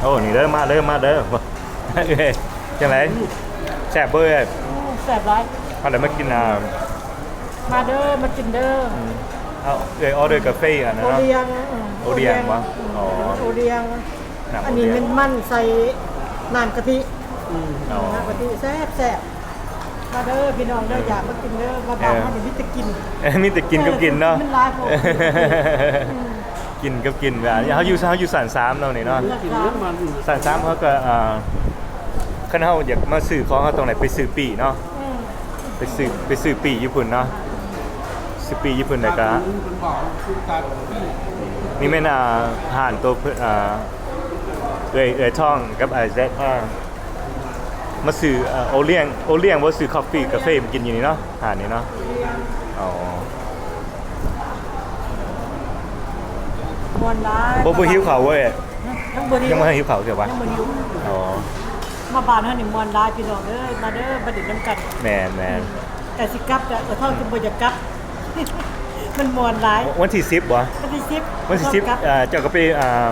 ໂອ້ ນີ້ເດີ ມາເດີ ມາເດີ ເອີຍ ຈັ່ງໃດ ແຊບບໍ່ເອີຍ? ອືມ ແຊບຫຼາຍ. ເຮົາໄດ້ມາກິນ ອ່າ ມາເດີ ມາກິນເດີ. ອືມ ເອົາ ເອື້ອຍອໍເດີກາເຟອັນນັ້ນເນາະ ໂອລຽງ. ອືມ ໂອລຽງບໍ່? ອືມ ອໍ ໂອລຽງ. ອັນນີ້ແມ່ນມັນໃສ່ນ້ຳກະທິ. ອືມ ອໍ ນ້ຳກະທິແຊບໆ. ມາເດີພີ່ນ້ອງເດີ ເອີ ຢາກມາກິນເດີ ມາບ້ານເຮົານີ້ມີແຕ່ກິນ. ເອີ ມີແຕ່ກິນກັບກິນເນາະ ເອີ ມັນຫຼາຍໂພດ. ອືມ ກິນກັບກິນ ເຮົາຢູ່ ເຮົາຢູ່ຊັ້ນສາມເນາະນີ້ເນາະ ຊັ້ນສາມ. ເຮົາກໍ ອ່າ ຄັນເຮົາຢາກມາຊື້ຂອງ ເຮົາຕ້ອງໄດ້ໄປຊື້ປີ້ເນາະ. ອືມ ໄປຊື້ ໄປຊື້ປີ້ຢູ່ພຸ້ນເນາະ ຊື້ປີ້ຢູ່ພຸ້ນ ແລ້ວກໍ ນີ້ແມ່ນ ອ່າ ຮ້ານໂຕ ອ່າ ເອື້ອຍ ເອື້ອຍທອງກັບອ້າຍແຊັກ ອ່າ ມາຊື້ ເອີ ໂອລຽງ ໂອລຽງບໍ່ ຊື້ຄອບຟີກາເຟມາກິນຢູ່ນີ້ເນາະ ຮ້ານນີ້ເນາະ. ອໍ ມ່ວນຫຼາຍ. ບໍ່ ບໍ່ຫິວເຂົ້າເວີຍ? ຍັງບໍ່ຫິວ ຍັງບໍ່ທັນຫິວເຂົ້າເທື່ອຫວາ? ຍັງບໍ່ຫິວ. ອໍ ມາບ້ານເຮົານີ້ມ່ວນຫຼາຍພີ່ນ້ອງເອີຍ ມາເດີ ມາຫຼິ້ນນຳກັນ. ແມ່ນໆ ອືມ ແຕ່ຊິກັບແລ້ວ ເອີ ທ້ອງຈະບໍ່ຢາກກັບ ມັນມ່ວນຫຼາຍ. ວັນທີສິບບໍ່? ວັນທີສິບ ວັນທີສິບ ເອີ ເຈົ້າກໍໄປ ອ່າ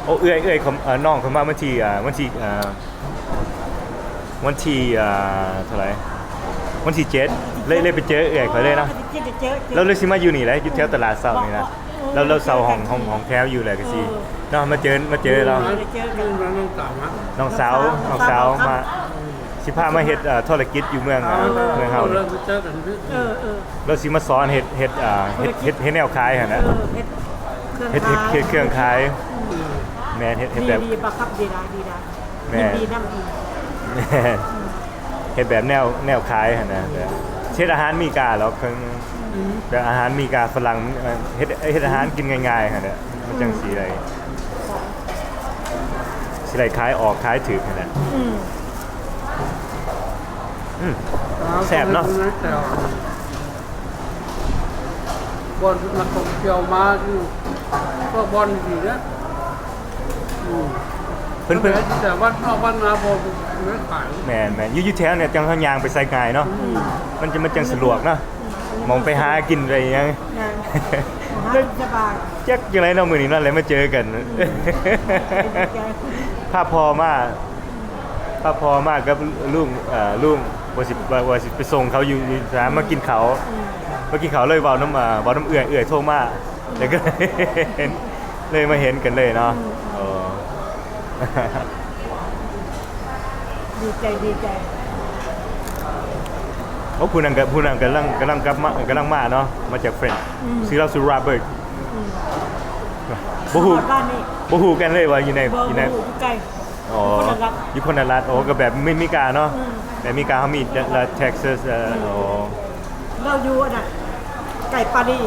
ໂອ້ ເອື້ອຍ ເອື້ອຍຂອງ ເອີ ນ້ອງເຂົ້າມາວັນທີ ອ່າ ວັນທີ ອ່າ ວັນທີ ອ່າ ເທົ່າໃດ ວັນທີເຈັດ ເລີຍ ເລີຍໄປເຈີເອື້ອຍຂ້ອຍເລີຍເນາະ. ລາວເລີຍຊິມາຢູ່ນີ້ແຫຼະ ຢູ່ແຖວຕະຫຼາດເຊົ້ານີ້ນະ. ລາວ ລາວເຊົ່າຫ້ອງ ຫ້ອງ ຫ້ອງແຖວຢູ່ແຫຼະ ກໍຊິເນາະ ມາເຈີ ມາເຈີລາວ. ນ້ອງສາວ ນ້ອງສາວມາ ຊິພາມາເຮັດ ເອີ ທຸລະກິດຢູ່ເມືອງ ເອີ ເມືອງເຮົານີ້. ເອີ ລາວຊິມາສອນເຮັດ ເຮັດ ອ່າ ເຮັດ ເຮັດ ເຮັດແນວຂາຍຫັ້ນນະ. ເອີ ເຮັດເຄື່ອງຂາຍ ເຮັດ ເຮັດເຄື່ອງຂາຍ. ອືມ ແມ່ນ ເຮັດ ເຮັດແບບ ດີໆ ບັກຄັບ ດີຫຼາຍ ດີຫຼາຍ. ແມ່ນ ຍິນດີນຳອີກ. ແມ່ນ ເຮັດແບບແນວ ແນວຂາຍຫັ້ນນະ ແບບເຮັດອາຫານມີກາຫຼອກ ເຄື່ອງ ອືມ ແບບອາຫານມີກາຝຣັ່ງ ເຮັດ ເຮັດອາຫານກິນງ່າຍໆຫັ້ນແຫຼະ ມັນຈັ່ງຊິໄດ້ ອືມ ຊິໄດ້ຂາຍອອກຂາຍຖືກຫັ້ນແຫຼະ. ອືມ ອືມ ແຊບເນາະ. ບ່ອນນັກທ່ອງທ່ຽວມາຢູ່ ພວກບ່ອນດີນະ. ອືມ ເພິ່ນ ເພິ່ນ ແຕ່ວັດນອກວັດນາບໍ່ ບໍ່ໄດ້ຂາຍ. ແມ່ນໆ ຢູ່ ຢູ່ແຖວນີ້ຈັ່ງເຮົາຍ່າງໄປໃສງ່າຍເນາະ. ອືມ ມັນຈະ ມັນຈັ່ງສະດວກເນາະ. ອືມ ໝ່ອງໄປຫາກິນໄປຫຍັງ ຫາກິນສະບາຍ. ຈັກຈັ່ງໃດເນາະ ມື້ນີ້ເນາະ ໄດ້ມາເຈີກັນ. ອືມ ພາພໍ່ມາ ພາພໍ່ມາກັບລຸງ ເອີ ລຸງ ວ່າຊິ ວ່າ ວ່າຊິໄປສົ່ງເຂົາຢູ່ ຢູ່ສາມ ມາກິນເຂົ້າ. ອືມ ມາກິນເຂົ້າເລີຍເວົ້ານຳ ເອີ ເວົ້ານຳເອື້ອຍ ເອື້ອຍໂທມາ ແລ້ວກໍເລີຍມາເຫັນກັນເລີຍເນາະ. ອືມ ເອີ ດີໃຈ ດີໃຈ. ໂອ້ ຜູ້ນັ້ນກໍ ຜູ້ນັ້ນກຳລັງ ກຳລັງກັບມາ ກຳລັງມາເນາະ ມາຈາກແຟຣນ. ອືມ ຊື່ລາວຊື່ໂຣເບີດ. ອືມ ບໍ່ຮູ້ ບໍ່ຮູ້ກັນເລີຍວ່າຢູ່ໃນ ບໍ່ ຢູ່ໃນ ບໍ່ຮູ້ ຢູ່ໄກ. ອໍ ຢູ່ຄົນລະລັດ ຢູ່ຄົນລະລັດ. ໂອ້ ກໍແບບເມ ເມກາເນາະ. ອືມ ແບບເມກາເຮົາມີລັດເທັກຊັສ. ເອີ ອໍ ລາວຢູ່ອັນນັ້ນ ໃກ້ປາຣີ. ອໍ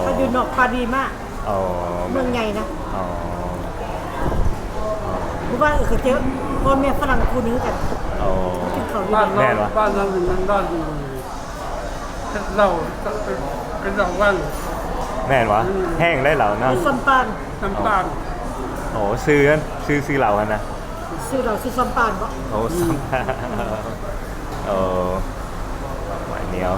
ເຂົາຢູ່ນອກປາຣີມາ. ອໍ ເມືອງໃຫຍ່ນະ. ອໍ ເມື່ອວານເຂົາເຈີພໍ່ແມ່ຝຣັ່ງຄູ່ໜຶ່ງກັນ. ອໍ ກິນເຂົ້າຢູ່. ບ້ານ ແມ່ນຫວາ? ບ້ານເຮົາຢູ່ນັ້ນ ບ້ານຢູ່ ເຮັດເຫຼົ້າ ເປັນເຫຼົ້າວັງ. ແມ່ນຫວາ? ອືມ ແຮງໄດ໋ເຫຼົ້າເນາະ. ຊຳປານ ຊຳປານ. ອໍ ຊື່ ຊື່ ຊື່ເຫຼົ້າຫັ້ນນະ ຊື່ເຫຼົ້າຊື່ຊຳປານບໍ? ໂອ້ ອືມ ຊຳປານ. ໂອ້ ວາຍໜຽວ.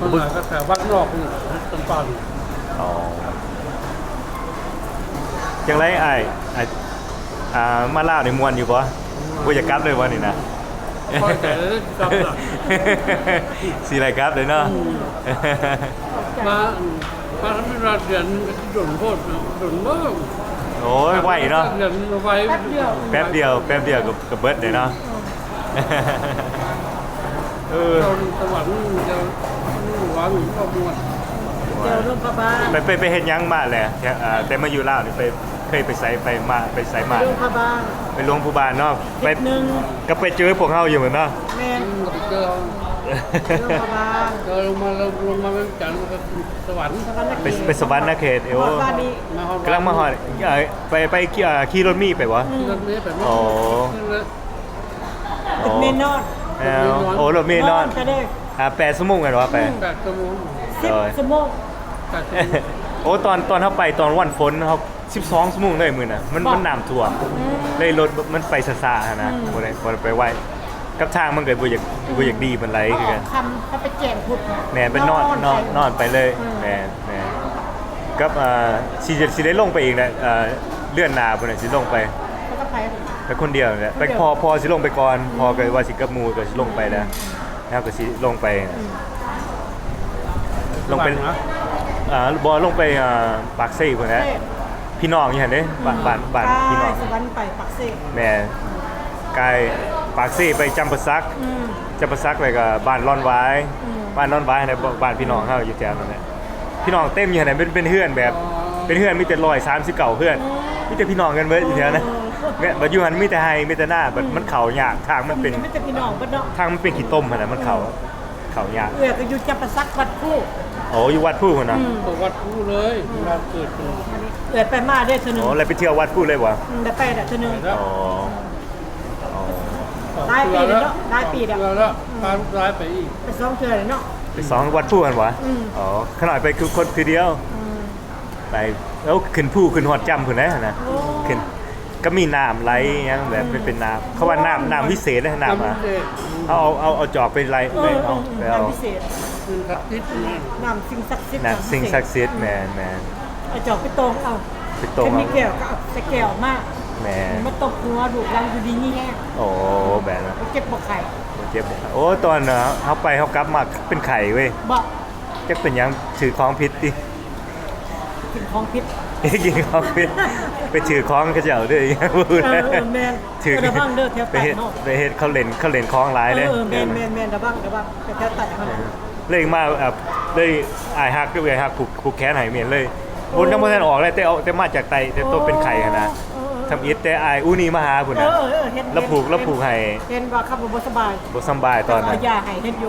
ມັນກໍແຕ່ວັດນອກນີ້ ຊຳປານ. ອໍ ຈັ່ງໃດອ້າຍ ອ້າຍ ອ່າ ມາລາວນີ້ມ່ວນຢູ່ບໍ່? ບໍ່ຢາກກັບເລີຍບໍ່ນີ້ນະ? ພໍໃຈແລ້ວ ຊິໄດ້ກັບເນາະ. ອືມ ມາ ມາທຳມະດາເດືອນໜຶ່ງກໍຊິດົນໂພດເນາະ ດົນບໍ່? ໂອ້ຍ ໄວເນາະ ເດືອນໜຶ່ງກໍໄວ ແປັບດຽວ ແປັບດຽວ ແປັບດຽວກໍ ກໍເບິດເດ້ເນາະ. ເອີ ເຈົ້າສະຫວັນ ເຈົ້າຫຼວງກໍມ່ວນ. ເຈົ້າຫຼວງພະບາງ. ໄປ ໄປ ໄປເຮັດຫຍັງມາແຫຼະ? ເອີ ແຕ່ມາຢູ່ລາວນີ້ໄປ ເຄີຍໄປໃສ ໄປມາ ໄປໃສມາ? ຫຼວງພະບາງ. ໄປຫຼວງພະບາງເນາະ. ໄປ ກໍໄປເຈີພວກເຮົາຢູ່ແມ່ນບໍ່? ແມ່ນ ອືມ ກໍໄປເຈີເຮົາ ຫຼວງພະບາງ. ເຈີລົງມາ ລົງ ລົງມາວຽງຈັນກໍຂຶ້ນສະຫວັນ ໄປ ໄປສະຫວັນນະເຂດ. ໂອ້ ມາຮອດບ້ານນີ້ ກຳລັງມາຮອດ. ເອີ ໄປ ໄປຂີ່ ເອີ ຂີ່ລົດມີໄປບໍ່? ອືມ ຂີ່ລົດເມໄປ. ອໍ ຂຶ້ນເລີຍ ອໍ ລົດເມນອນ. ໂອ້ ລົດເມນອນ ນອນໄປເລີຍ. ອ່າ ແປດຊົ່ວໂມງແມ່ນບໍ່? ໄປ ອືມ ແປດຊົ່ວໂມງ ສິບຊົ່ວໂມງ. ໂອ້ ຕອນ ຕອນເຮົາໄປຕອນວັນຝົນ ເຮົາ ສິບສອງຊົ່ວໂມງເລີຍມື້ນັ້ນ ມັນ ມັນນ້ຳຖ້ວມ. ອືມ ເລີຍລົດມັນໄປຊ້າໆຫັ້ນນະ. ອືມ ບໍ່ໄດ້ ບໍ່ໄດ້ໄປໄວ ກັບທາງມັນກໍບໍ່ຢາກ ອືມ ບໍ່ຢາກດີປານໃດຄືກັນ. ເຮົາອອກຄ່ຳ ເຮົາໄປແຈ້ງພຸ້ນ. ແມ່ນ ໄປນອນ ນອນ ນອນໄປເລີຍ. ອືມ ແມ່ນ ແມ່ນ. ກັບ ອ່າ ຊິ ຊິໄດ້ລົງໄປອີກນະ ອ່າ ເດືອນໜ້າພຸ້ນນະ ຊິລົງໄປ. ໄປກັບໃຜ? ໄປຄົນດຽວນີ້ແຫຼະ. ໄປ ພໍ່ ພໍ່ຊິລົງໄປກ່ອນ. ອືມ ພໍ່ກໍວ່າຊິກັບໝູ່ ກໍຊິລົງໄປແລ້ວ. ແລ້ວກໍຊິລົງໄປ ອືມ ລົງໄປ ອ່າ ບໍ່ ລົງໄປ ອ່າ ປາກເຊພຸ້ນແຫຼະ. ເຊ ພີ່ນ້ອງຢູ່ຫັ້ນເດ້. ບ້ານ ອືມ ບ້ານ ບ້ານ ອ່າ ພີ່ນ້ອງ ສະຫວັນໄປປາກເຊ. ແມ່ນ ກາຍປາກເຊໄປຈຳປາສັກ. ອືມ ຈຳປາສັກ ແລ້ວກໍບ້ານລອນຫວາຍ. ອືມ ບ້ານລອນຫວາຍຫັ້ນແຫຼະ ບ້ານ ບ້ານພີ່ນ້ອງເຮົາຢູ່ແຖວນັ້ນແຫຼະ. ພີ່ນ້ອງເຕັມຢູ່ຫັ້ນນະ ເປັນ ເປັນເຮືອນແບບ ເປັນເຮືອນມີແຕ່ຮ້ອຍສາມສິບເກົ້າເຮືອນ. ອືມ ມີແຕ່ພີ່ນ້ອງກັນເບິດຢູ່ແຖວນັ້ນ. ໂອ້ ແມ່ນ ບັດຢູ່ຫັ້ນມີແຕ່ໄຮ່ ມີແຕ່ນາ ບັດ ອືມ ມັນເຂົ້າຍາກ ທາງມັນເປັນ ມີແຕ່ພີ່ນ້ອງເບິດເນາະ. ທາງມັນເປັນຂີ້ຕົມຫັ້ນນະ ມັນເຂົ້າ ອືມ ເຂົ້າຍາກ. ເອື້ອຍກໍຢູ່ຈຳປາສັກ ວັດພູ. ໂອ້ ຢູ່ວັດພູພຸ້ນນະ. ອືມ ເອີ ວັດພູເລີຍ ອືມ ເວລາເກີດຂຶ້ນ. ເອື້ອຍໄປມາເດ້ເທື່ອໜຶ່ງ. ໂອ້ ແລ້ວໄປທ່ຽວວັດພູເລີຍບໍ່? ອືມ ໄດ້ໄປແລ້ວເທື່ອໜຶ່ງ. ອໍ ອໍ ຫຼາຍປີແລ້ວເນາະ ຫຼາຍປີແລ້ວ. ອືມ ພາລູກຊາຍໄປອີກ ໄປສອງເທື່ອແລ້ວເນາະ. ໄປສອງ ວັດພູຫັ້ນຫວາ? ອືມ ອໍ ຂະນ້ອຍໄປຄືຄົນ ຄືດຽວ. ອືມ ໄປ ເອົາ ຂຶ້ນພູ ຂຶ້ນຮອດຈຳພຸ້ນແຫຼະນະ. ໂອ້ ຂຶ້ນ ກໍມີນ້ຳໄຫຼຫຍັງແບບ ອືມ ເປັນ ເປັນນ້ຳ ເຂົາວ່ານ້ຳ ນ້ຳວິເສດເດ້ ນ້ຳ ນ້ຳວິເສດ. ອືມ ເຮົາເອົາ ເອົາ ເອົາຈອກໄປໄຫຼ ເອີ ໄປເອົາ ອືມ ໄປເອົາ ນ້ຳວິເສດ ສິ່ງສັກສິດ ນ້ຳ ນ້ຳສິ່ງສັກສິດ. ອືມ ສິ່ງສັກສິດ ອືມ ແມ່ນໆ. ເອົາຈອກໄປຕົງເອົາ ໄປຕົງ ຄັນມີແກ້ວກໍເອົາໃສ່ແກ້ວມາ. ແມ່ນ ມາຕົບຫົວລູກຫຼານຢູ່ດີມີແຮງ. ໂອ້ ແມ່ນ ບໍ່ເຈັບບໍ່ໄຂ້ ບໍ່ເຈັບບໍ່ໄຂ້. ໂອ້ ຕອນເຮົາໄປເຮົາກັບມາເປັນໄຂ້ເວີຍ. ບໍ່ ຈັກເປັນຫຍັງ ຖືຂອງຜິດຕິ ກິນຂອງຜິດ ກິນຂອງຜິດ ໄປຖືຂອງເຂົາເຈົ້າເດີ. ເອີ ເອີ ແມ່ນ ຖື ເອີ ລະວັງເດີ ແຖວໃຕ້ເຮົາ ໄປເຮັດ ໄປເຮັດເຂົາຫຼິ້ນ ເຂົາຫຼິ້ນຂອງຫຼາຍເດ້. ເອີ ເອີ ແມ່ນໆ ລະວັງ ລະວັງ ໄປແຖວໃຕ້ເຮົາ. ເອີ ເລີຍມາ ເອີ ເລີຍ ອ້າຍຮັກ ເອື້ອຍຮັກ ຜູກ ຜູກແຂນໃຫ້ແມ່ນເລີຍ. ໂອ້ ບໍ່ ຍັງບໍ່ທັນອອກເລີຍ ແຕ່ເອົາ ແຕ່ມາຈາກໃຕ້ ແຕ່ໂຕເປັນໄຂ້ຫັ້ນນະ. ໂອ້ ໂອ້ ທຳອິດ ແຕ່ອ້າຍອູນີມາຫາພຸ້ນນະ. ເອີ ເອີ ເອີ ເຫັນ ລາວຜູກ ເຫັນ ລາວຜູກໃຫ້ ເຫັນວ່າເຂົາບໍ່ສະບາຍ ບໍ່ສະບາຍຕອນນັ້ນ ເອົາຢາໃຫ້ ເຫັນຢູ່.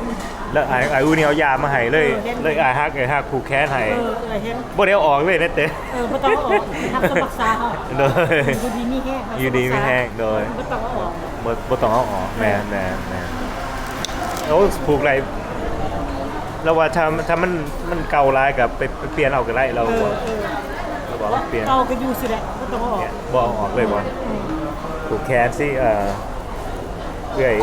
ແລ້ວອ້າຍ ອ້າຍອູນີເອົາຢາມາໃຫ້ເລີຍ. ເອີ ເຫັນ ເລີຍອ້າຍຮັກ ອ້າຍຮັກຜູກແຂນໃຫ້. ເອີ ເອີ ເຫັນ ບໍ່ໄດ້ເອົາອອກເລີຍນະເຕ. ເອີ ບໍ່ຕ້ອງເອົາອອກ ຮັບສະໝັກສາເຮົາ. ໂດຍ ຢູ່ດີມີແຮງ ຢູ່ດີມີແຮງ. ໂດຍ ບໍ່ຕ້ອງເອົາອອກ ບໍ່ ບໍ່ຕ້ອງເອົາອອກ. ເອີ ແມ່ນໆໆ. ໂອ້ ຜູກຫຼາຍ ລາວວ່າຖ້າ ຖ້າມັນ ມັນເກົ່າຫຼາຍກໍໄປ ໄປປ່ຽນເອົາກໍໄດ້. ລາວ ເອີ ເອີ ລາວບອກວ່າປ່ຽນ ເກົ່າກໍຢູ່ຊີ້ແຫຼະ ບໍ່ຕ້ອງເອົາອອກ. ບໍ່ເອົາອອກເລີຍບໍ່? ອືມ ຜູກແຂນຊິ ເອີ ເອື້ອຍ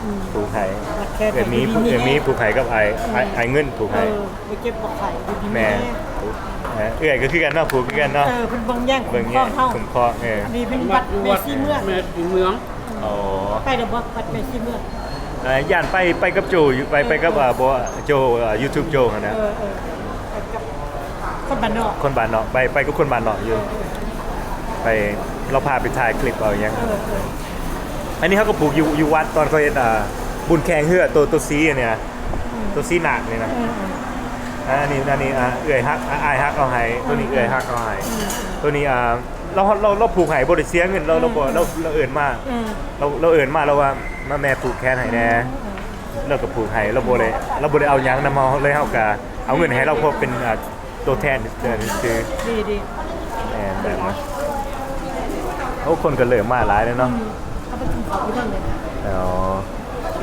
ອືມ ຜູກໃຫ້ ເອື້ອຍມີ ເອື້ອຍມີຜູກໃຫ້ກັບອ້າຍ ອືມ ອ້າຍເງິນຜູກໃຫ້. ເອີ ບໍ່ເຈັບບໍ່ໄຂ້ ຢູ່ດີມີແຮງ. ແມ່ນ ເອີ ເອື້ອຍກໍຄືກັນເນາະ ຜູກຄືກັນເນາະ. ເອີ ເພິ່ນເບິ່ງແຍງຄຸ້ມຄອງເຮົາ ຄຸ້ມຄອງ. ເອີ ອັນນີ້ເປັນວັດແມ່ຊີເມືອງ ແມ່ສີເມືອງ. ອໍ ໄປແລ້ວບໍ່ ວັດແມ່ສີເມືອງ? ເອີ ຢ້ານໄປ ໄປກັບໂຈຢູ່ ໄປ ເອີ ໄປກັບ ເອີ ເອີ ບໍ່ ໂຈ ເອີ ຢູທູບໂຈຫັ້ນນະ. ເອີ ເອີ ໄປກັບຄົນບ້ານນອກ ຄົນບ້ານນອກ ໄປ ໄປກັບຄົນບ້ານນອກຢູ່. ເອີ ໄປ ລາວພາໄປຖ່າຍຄລິບເອົາຫຍັງ. ເອີ ເອີ ອັນນີ້ເຮົາກໍຜູກຢູ່ ຢູ່ວັດ ຕອນເຂົາເຮັດ ອ່າ ບຸນແຂ່ງເຮືອ ໂຕ ໂຕສີອັນນີ້ນະ. ອືມ ໂຕສີໜາກນີ້ນະ. ເອີ ເອີ ອັນນີ້ ອັນນີ້ ອ່າ ເອື້ອຍຮັກ ອ້າຍຮັກເອົາໃຫ້. ໂຕນີ້ ອືມ ເອື້ອຍຮັກເອົາໃຫ້. ອືມ ໂຕນີ້ ອ່າ ລາວ ລາວ ລາວຜູກໃຫ້ ບໍ່ໄດ້ເສຍເງິນ. ລາວ ອືມ ລາວບໍ່ ລາວ ລາວເອີ້ນມາ. ອືມ ລາວ ລາວເອີ້ນມາ ລາວວ່າ ມາແມ່ຜູກແຂນໃຫ້ແດ່. ອືມ ລາວກໍຜູກໃຫ້ ລາວບໍ່ໄດ້ ລາວບໍ່ໄດ້ເອົາຫຍັງນຳເຮົາເລີຍ. ເຮົາກໍເອົາເງິນໃຫ້ລາວ ເພາະເປັນ ອ່າ ຕົວແທນເດີຊື່ໆ. ດີໆ ແມ່ນແບບນັ້ນ. ໂອ້ ຄົນກໍເລີ່ມມາຫຼາຍແລ້ວເນາະ. ອືມ ເຂົາໄປກິນເຂົ້າຢູ່ເທິງເລີຍ. ອໍ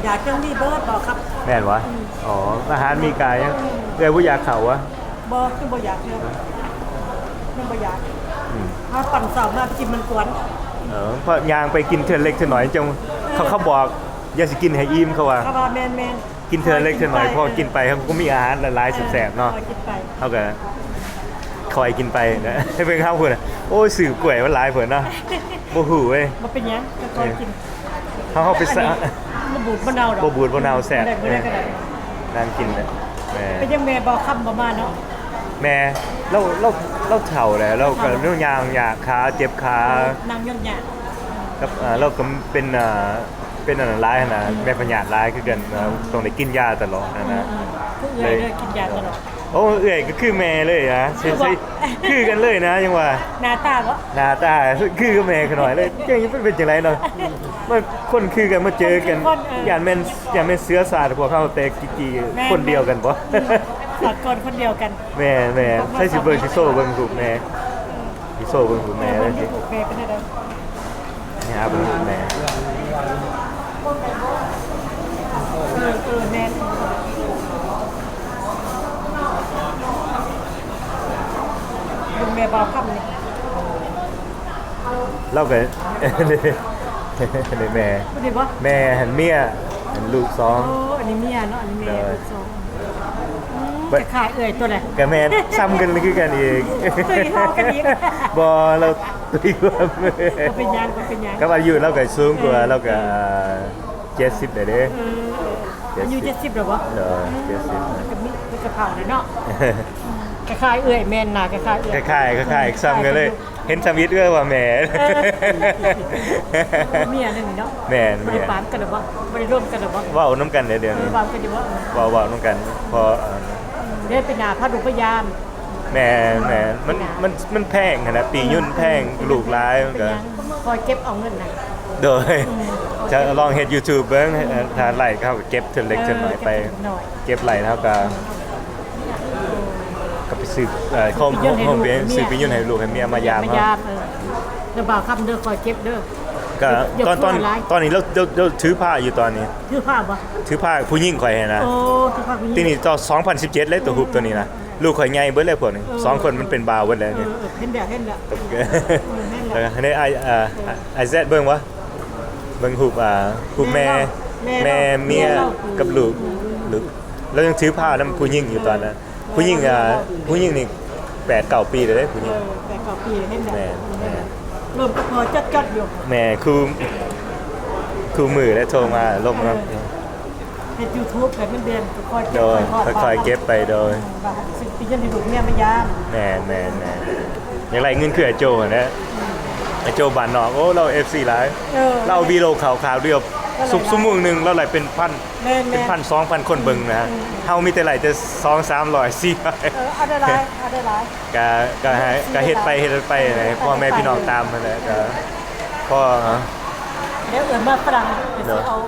ຢາກເຄື່ອງມີເບີດບໍ່ຄັບ? ແມ່ນຫວາ? ອືມ ອໍ ອາຫານມີກາຍຍັງ. ອືມ ເອື້ອຍບໍ່ຢາກເຂົ້າຫວາ? ບໍ່ ຄືບໍ່ຢາກເທື່ອ ຍັງບໍ່ຢາກ. ອືມ ເຮົາປັ່ນເຊົ້າມາກິນມັນກວນ. ເອີ ເພາະຍ່າງໄປກິນເທື່ອເລັກເທື່ອໜ້ອຍ ຈັ່ງ ເອີ ເຂົາ ເຂົາບອກ ຢ່າຊິກິນໃຫ້ອີ່ມ ເຂົາວ່າ ເຂົາວ່າ ແມ່ນໆ ກິນເທື່ອເລັກເທື່ອໜ້ອຍ ເພາະກິນໄປເຮົາກໍມີອາຫານຫຼາຍໆ ເອີ ແຊບໆເນາະ. ເຮົາກິນໄປ ເຮົາກໍຄ່ອຍກິນໄປນະ. ເບິ່ງເຮົາພຸ້ນນະ ໂອ້ຍ ຊື້ກ້ວຍມາຫຼາຍເພິ່ນເນາະ. ບໍ່ຮູ້ເວີຍ ບໍ່ເປັນຫຍັງ ຄ່ອຍໆກິນ. ເຮົາ ເຮົາໄປ ອັນນີ້ບໍ່ບູດບໍ່ເນົ່າດອກ ບໍ່ບູດບໍ່ເນົ່າ ແຊບ. ໄດ້ ເອີ ນັ້ງກິນແຫຼະ. ແມ່ ເປັນຫຍັງແມ່ບ່າວຄຳບໍ່ມາເນາະ? ແມ່ ລາວ ລາວ ລາວເຖົ້າແລ້ວ ລາວກໍ ເຖົ້າ ລາວຍ່າງຍາກ ຂາເຈັບຂາ. ເອີ ນັ່ງຍອກຍາກ ກັບ ເອີ ລາວກໍເປັນ ເອີ ເປັນອັນນັ້ນຫຼາຍຫັ້ນນະ. ອືມ ແມ່ພະຍາດຫຼາຍຄືກັນ. ອືມ ຕ້ອງໄດ້ກິນຢາຕະຫຼອດຫັ້ນນະ. ອືມ ອືມ ຄືເອື້ອຍເດີ ເອີ ກິນຢາຕະຫຼອດ. ໂອ້ ເອື້ອຍກໍຄືແມ່ເລີຍນະ. ຄືບໍ່ ຄືກັນເລີຍນະ ຍັງວ່າ ໜ້າຕາບໍ່? ໜ້າຕາຄືກັບແມ່ຂ້ານ້ອຍເລີຍ. ຈັ່ງເປັນ ເປັນຈັ່ງໃດເນາະ? ອືມ ມັນຄົນຄືກັນມາເຈີກັນ. ຄົນຄືຄົນ ເອີ ຢ້ານແມ່ນ ຢ້ານແມ່ນເຊື້ອຊາດພວກເຮົາແຕ່ກີ້ໆ. ແມ່ນ ຄົນດຽວກັນບໍ່? ອືມ ສາກອນຄົນດຽວກັນ. ແມ່ນໆ ໃສ່ຊິເບິ່ງ ຊິໂຊເບິ່ງຮູບແມ່. ອືມ ຊິໂຊເບິ່ງຮູບແມ່ເລີຍ. ເອີ ເບິ່ງຮູບແມ່ເປັນຈັ່ງໃດ? ນີ້ຫາເບິ່ງຮູບແມ່. ເອີ ເອີ ແມ່ນ ເບິ່ງແມ່ບ່າວຄຳນີ້ ລາວກໍ ນີ້ແມ່ ຜູ້ນີ້ບໍ່? ແມ່ຫັ້ນເມຍ ຫັ້ນລູກສອງ. ໂອ້ ອັນນີ້ເມຍເນາະ ອັນນີ້ແມ່ ໂດຍ ລູກສອງ. ອືມ ບັດ ຄະຄ້າຍເອື້ອຍຕົວໃດ ກະແມ່ນ ຊ້ຳກັນຄືກັນອີກ ຕຸ້ຍເທົ່າກັນອີກ ບໍ່ ລາວຕຸ້ຍກວ່າ ບໍ່ເປັນຫຍັງ ບໍ່ເປັນຫຍັງ ກັບອາຍຸລາວກະສູງກວ່າ ເອີ ລາວກະເຈັດສິບແລ້ວເດ້ ເອີ ເຈັດສິບ ອາຍຸເຈັດສິບແລ້ວບໍ່? ໂດຍ ເຈັດສິບ ກະມີ ມີກະເພົາແລ້ວເນາະ ອືມ ຄະຄ້າຍເອື້ອຍ ແມ່ນນະ ຄະຄ້າຍເອື້ອຍ ຄະຄ້າຍ ຄະຄ້າຍ ອືມ ຊ້ຳກັນເລີຍ ເຫັນທຳອິດເອື້ອຍວ່າແມ່ ເອີ ເມຍນັ້ນນີ້ເນາະ ແມ່ນ ບໍ່ໄດ້ປານກັນແລ້ວບໍ່? ບໍ່ໄດ້ລົມກັນແລ້ວບໍ່? ເວົ້ານຳກັນແຫຼະດຽວນີ້ ເອີ ເວົ້າກັນຢູ່ບໍ່? ເວົ້າ ເວົ້ານຳກັນ ພໍ ເອີ ເດີ ປີໜ້າພາລູກມາຢາມ ແມ່ນ ແມ່ນ ມັນ ມັນ ມັນແພງຫັ້ນນະ ປີ້ຍົນແພງ ອືມ ລູກຫຼາຍ ມັນກະ ເປັນຫຍັງ ຄອຍເກັບເອົາເງິນນະ ໂດຍ ອືມ ຈະລອງເຮັດຢູທູບເບິ່ງ ອືມ ເອີ ຖ້າໄລ່ເຮົາກະເກັບເທື່ອເລັກເທື່ອນ້ອຍໄປ ເກັບເທື່ອເລັກເທື່ອນ້ອຍ ເກັບໄລ່ແລ້ວກະ ອືມ ກະໄປຊື້ ເອີ ໂຮມ ຊື້ປີ້ຍົນໃຫ້ລູກ ຊື້ປີ້ຍົນໃຫ້ລູກໃຫ້ເມຍມາຢາມເຮົາ ມາຢາມ ເອີ ແລ້ວບ່າວຄຳເດີ ຄອຍເກັບເດີ ກະ ຕອນ ຕອນ ຕອນນີ້ລາວ ລາວ ລາວຖືພາຢູ່ຕອນນີ້ ຖືພາບໍ່? ຖືພາຜູ້ຍິງຂ້ອຍຫັ້ນນະ ໂອ້ ຖືພາຜູ້ຍິງ ປີນີ້ຕໍ່ ສອງພັນສິບເຈັດເລີຍ ໂຕຮູບໂຕນີ້ນະ ອືມ ລູກຂ້ອຍໃຫຍ່ເບິດແລ້ວພວກນີ້ ເອີ ສອງຄົນມັນເປັນບ່າວເບິດແລ້ວນີ້ ເອີ ເຫັນແລ້ວ ເຫັນແລ້ວ ເອີ ເຫັນແລ້ວ ເອີ ໄອແຊັດເບິ່ງບໍ່? ເບິ່ງຮູບ ອ່າ ຮູບແມ່ ແມ່ ແມ່ ເມຍ ແມ່ເຮົາ ກັບລູກ ອືມ ລູກ ລາວຍັງຖືພານຳຜູ້ຍິງຢູ່ຕອນນັ້ນ ຜູ້ຍິງ ອ່າ ຜູ້ຍິງນີ້ແປດເກົ້າປີແລ້ວເດ້ ຜູ້ຍິງ ເອີ ແປດເກົ້າປີ ເຫັນແລ້ວ ແມ່ນ ແມ່ນ ລົມກະພໍຈອດໆຢູ່ ແມ່ນ ຄູ່ ຄູ່ມື້ແລ້ວໂທມາລົມນຳ ເອີ ເຮັດຢູທູບແບບເດືອນໆ ກະຄ່ອຍເກັບ ໂດຍ ຄ່ອຍເກັບໄປ ໂດຍ ອືມ ວ່າຊິໄປຢ້ຽມລູກເມຍມາຢາມ ແມ່ນໆໆ ຢາກໄດ້ເງິນຄືອາໂຈຫັ້ນແຫຼະ ອືມ ອາໂຈບ້ານນອກ ໂອ້ ລາວເອັບຊີຫຼາຍ ເອີ ລາວວິດີໂອເຂົ້າຄາວດຽວ ຊົ່ວໂມງໜຶ່ງລາວໄດ້ເປັນພັນ ແມ່ນໆ ເປັນພັນສອງພັນຄົນເບິ່ງນະ ອືມ ເຮົາມີແຕ່ໄລ່ແຕ່ສອງສາມຮ້ອຍ ສີ່ຮ້ອຍ ເອີ ເອົາໄດ້ຫຼາຍ ເອົາໄດ້ຫຼາຍ ກະ ກະໃຫ້ ກະເຮັດໄປ ເຮັດໄປ ໃຫ້ພໍ່ແມ່ພີ່ນ້ອງຕາມຫັ້ນແຫຼະ ກະພໍ ດຽວເອີ້ນມາຝຣັ່ງ ດຽວຊິເອົາ